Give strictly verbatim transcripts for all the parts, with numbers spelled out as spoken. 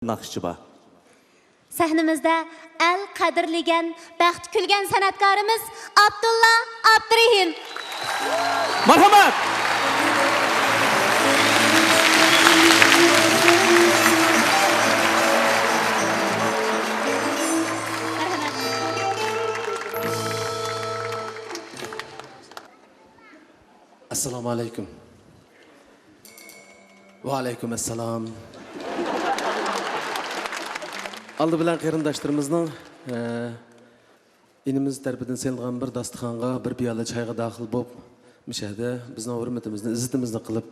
ناخشىچى بار. سەھنىمىزدە ئەل قەدىرلىگەن، بەخت كۈلگەن سەنئەتكارىمىز ئابدۇللا ئابدۇرېھىم. مەرھەمەت! ئەسسالامۇ ئەلەيكۇم. ۋەئەلەيكۇم ئەسسالام. ئالدى بىلەن قېرىنداشلىرىمىزنىڭ، ئە، ئىنىمىز تەرىپىدىن سېلىنغان بىر داستىخانغا، بىر پىيالە چايغا داخىل بولۇپ، مۇشۇ يەردە بىزنىڭ ھۆرمىتىمىزنى، ئىززىتىمىزنى قىلىپ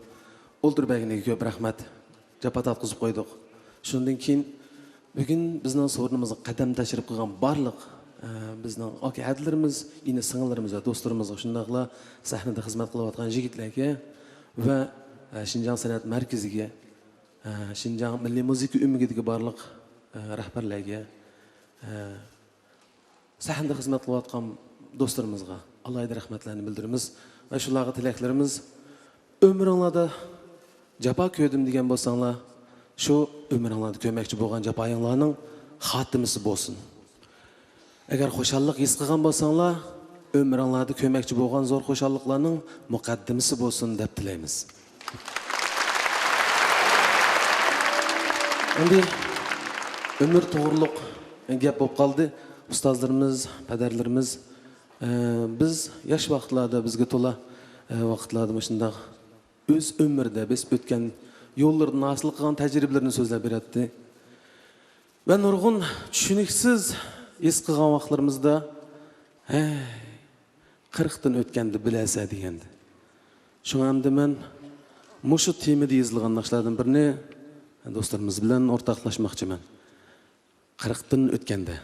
ئولتۇرۇپ بەرگىنىگە كۆپ رەھمەت. جاپا تارتقۇزۇپ قويدۇق. شۇندىن كېيىن بۈگۈن بىزنىڭ سورۇنىمىزغا قەدەم تەشرىپ قىلغان بارلىق، ئە، بىزنىڭ ئاكا ھەدىلىرىمىز، ئىنى سىڭىللىرىمىزگە، دوستلىرىمىزغا، شۇنداقلا سەھنىدە خىزمەت قىلىۋاتقان يىگىتلەرگە ۋە، ئە، شىنجاڭ سەنئەت مەركىزىگە، ئە، شىنجاڭ مىللىي مۇزىكا ئۆمىكىدىكى بارلىق، ئە، رەھبەرلەرگە، ئە، سەھنىدە خىزمەت قىلىۋاتقان دوستلىرىمىزغا ئالاھىدە رەھمەتلەرنى بىلدۈرىمىز ۋە شۇلارغا تىلەكلىرىمىز، ئۆمرۈڭلاردا جاپا كۆردۈم دېگەن بولساڭلار، شۇ ئۆمرۈڭلاردا كۆرمەكچى بولغان جاپايىڭلارنىڭ خاتىمىسى بولسۇن. ئەگەر خۇشاللىق ھېس قىلغان بولساڭلار، ئۆمرۈڭلاردا كۆرمەكچى بولغان زور خۇشاللىقلارنىڭ مۇقەددىمىسى بولسۇن دەپ تىلەيمىز. ئەمدى ئۆمۈر توغرۇلۇق گەپ بولۇپ قالدى. ئۇستازلىرىمىز، پەدەرلىرىمىز، ئە، بىز ياش ۋاقىتلاردا بىزگە تولا، ئە، ۋاقىتلاردا مۇشۇنداق ئۆز ئۆمرىدە بېسىپ ئۆتكەن يوللىرىدىن ھاسىل قىلغان تەجرىبىلىرىنى سۆزلەپ بېرەتتى. ۋە نۇرغۇن چۈشىنىكسىز ھېس قىلغان ۋاقىتلىرىمىزدا، ھەي، قىرىقتىن ئۆتكەندە بىلەرسەن دېگەنىدى. شۇڭا ئەمدى مەن مۇشۇ تېمىدا يېزىلغان ناخشىلاردىن بىرىنى دوستلىرىمىز بىلەن ئورتاقلاشماقچىمەن. قىرىقتىن ئۆتكەندە.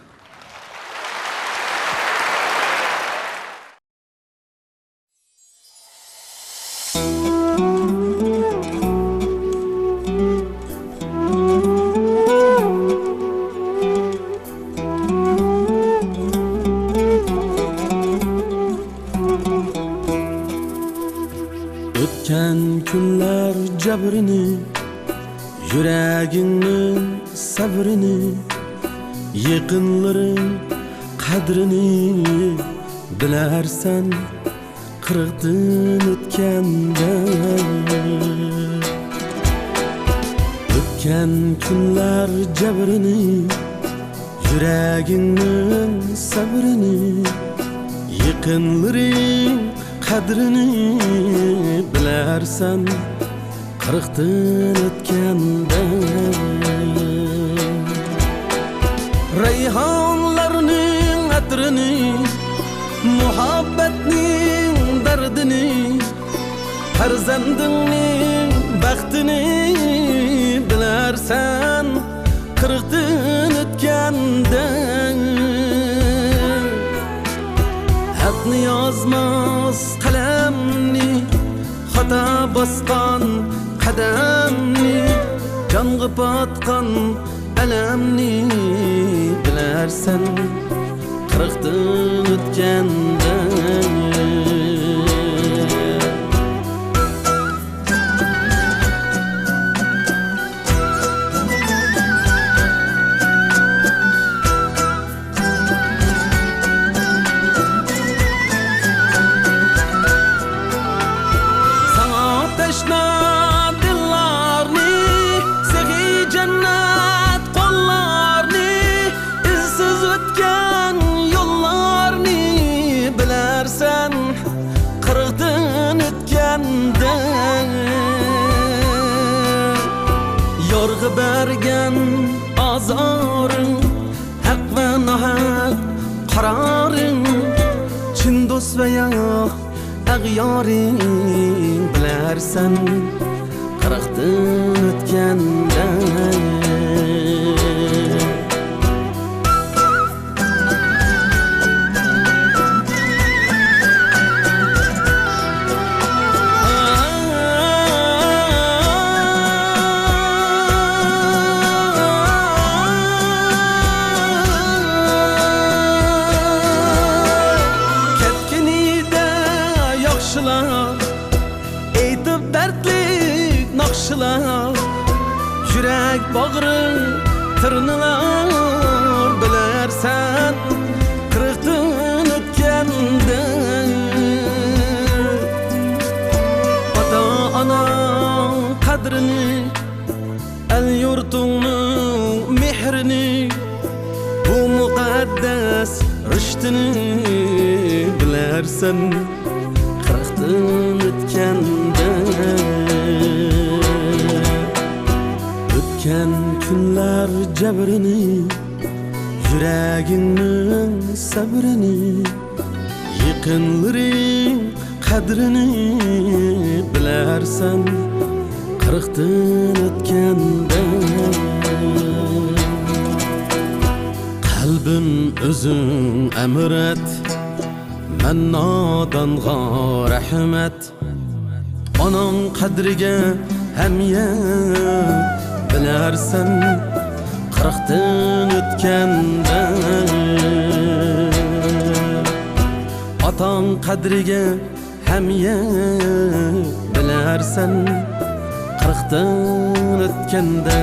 ئۆتكەن كۈنلەر جەبرىنى، يۈرەكىڭنىڭ سەۋرىنى، يېقىنلىرىڭ قەدرىنى بىلەرسەن قىرىقتىن ئۆتكەندە. ئۆتكەن كۈنلەر جەبرىنى، يۈرەكىڭنىڭ سەۋرىنى، يېقىنلىرىڭ قەدرىنى بىلەرسەن قىرىقتىن ئۆتكەندە. رەيھانلارنىڭ ئەترىنى، مۇھەببەتنىڭ دەردىنى، پەرزەندىڭنىڭ بەختىنى بىلەرسەن قىرىقتىن ئۆتكەندە. ھەقنى يازماس قەلەمنى، خاتا باسقان قەدەمنى، جانغا پاتقان ئەلەمنى بىلەرسەن قىرىقتىن ئۆتكەندە. ساڭا تەشنا دىللارنى، سېخىي جەننەت قوللارنى، ئىزسىز ئۆتكەن يوللارنى بىلەرسەن قىرىقتىن ئۆتكەندە. يارغا بەرگەن ئازارىڭ، ھەق ۋە ناھەق قارارىڭ، چىن دوست ۋە يا ئەغيارىڭ بىلەرسەن قىرىقتىن ئۆتكەندە. كەتكىنىدە ياخشىلار، ئېيتىپ دەردلىك ناخشىلار، نېمىلەر بىلەرسەن قىرىقتىن ئۆتكەندە، ئاتا-ئاناڭ قەدرىنى، ئەل-يۇرتۇڭنىڭ مېھرىنى، بۇ مۇقەددەس رىشتىنى بىلەرسەن قىرىقتىن ئۆتكەندە. ئۆتكەن كۈنلەر جەبرىنى، يۈرەگىڭنىڭ سەبرىنى، يېقىنلىرىڭ قەدرىنى بىلەرسەن قىرىقتىن ئۆتكەندە. قەلبىم ئۆزۈڭ ئەمرەت، مەن نادانغا رەھمەت. ئاناڭ قەدرىگە ھەميەر بىلەرسەن قىرىقتىن ئۆتكەندە. ئاتاڭ قەدرىگە ھەميەر بىلەرسەن قىرىقتىن ئۆتكەندە.